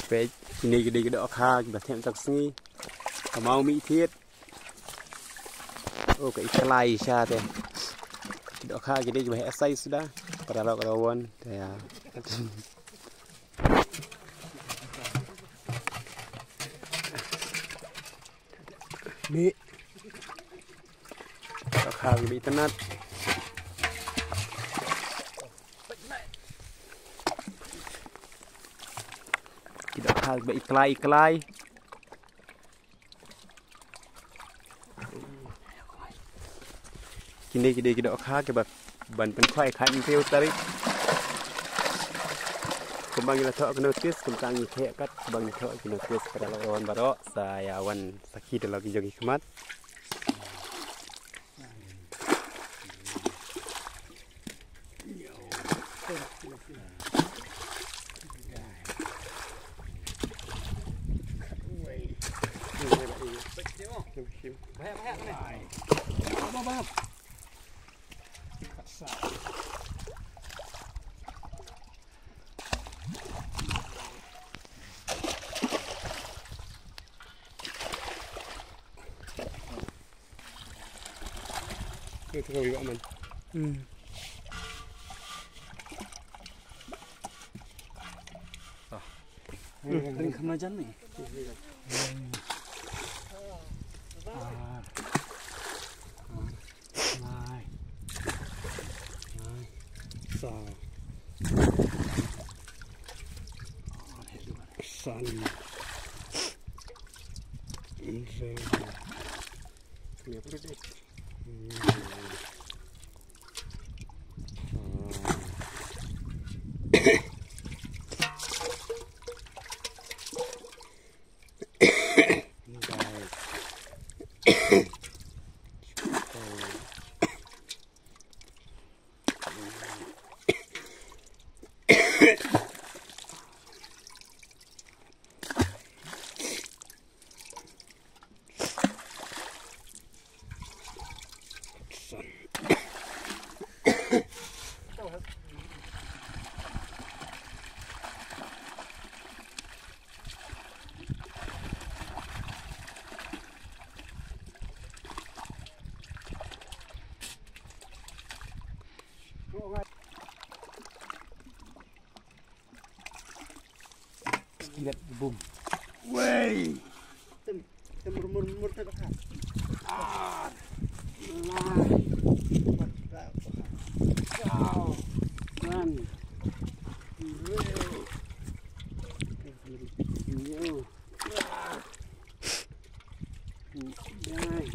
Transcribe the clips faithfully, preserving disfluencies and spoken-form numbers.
Peit, kine ki dei ki dohkha kiba thiah mynta ka sngi. Ka maw mih thied. Oh, ka iklai sha te. Ki dohkha ki dei kiba heh sai suda. Para lok rawan. Te ïa. Mih. Dohkha kiba itynnat. Ki dohkha kiba iklai iklai. Kine ki dei ki dohkha kiba ban pynkhoi khathynriew tarik. Kumba ngi la thoh ka notis, kumta ngi theh kat, kumba ngi thoh ki notis, para lok rawan baroh sa ïa wan sakhi da la ki jong ki khmat. Ni tu kau juga man. Hmm. Ring kham na jan ni. Ah. Ah. Lai. Lai. Sa. San. Inse. Ni apa tu? Kilat bum. Wei. Tem, tem mur, mur, mur, tem, ah. Ah. Lai. Kau. Nan. Wei. Yo. Ah. Lai.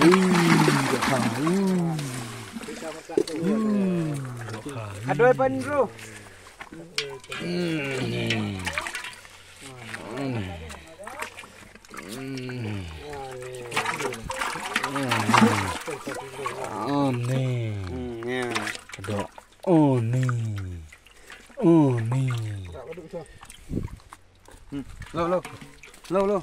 Ui, dohkha, ui. Ui, dohkha, ui. Adoi pan, bro. Hmm. Hmm. Hmm. Hmm. Hmm, ya. Doh. Oh, ni. Oh, ni. Hmm. Lo, lo. Lo, lo.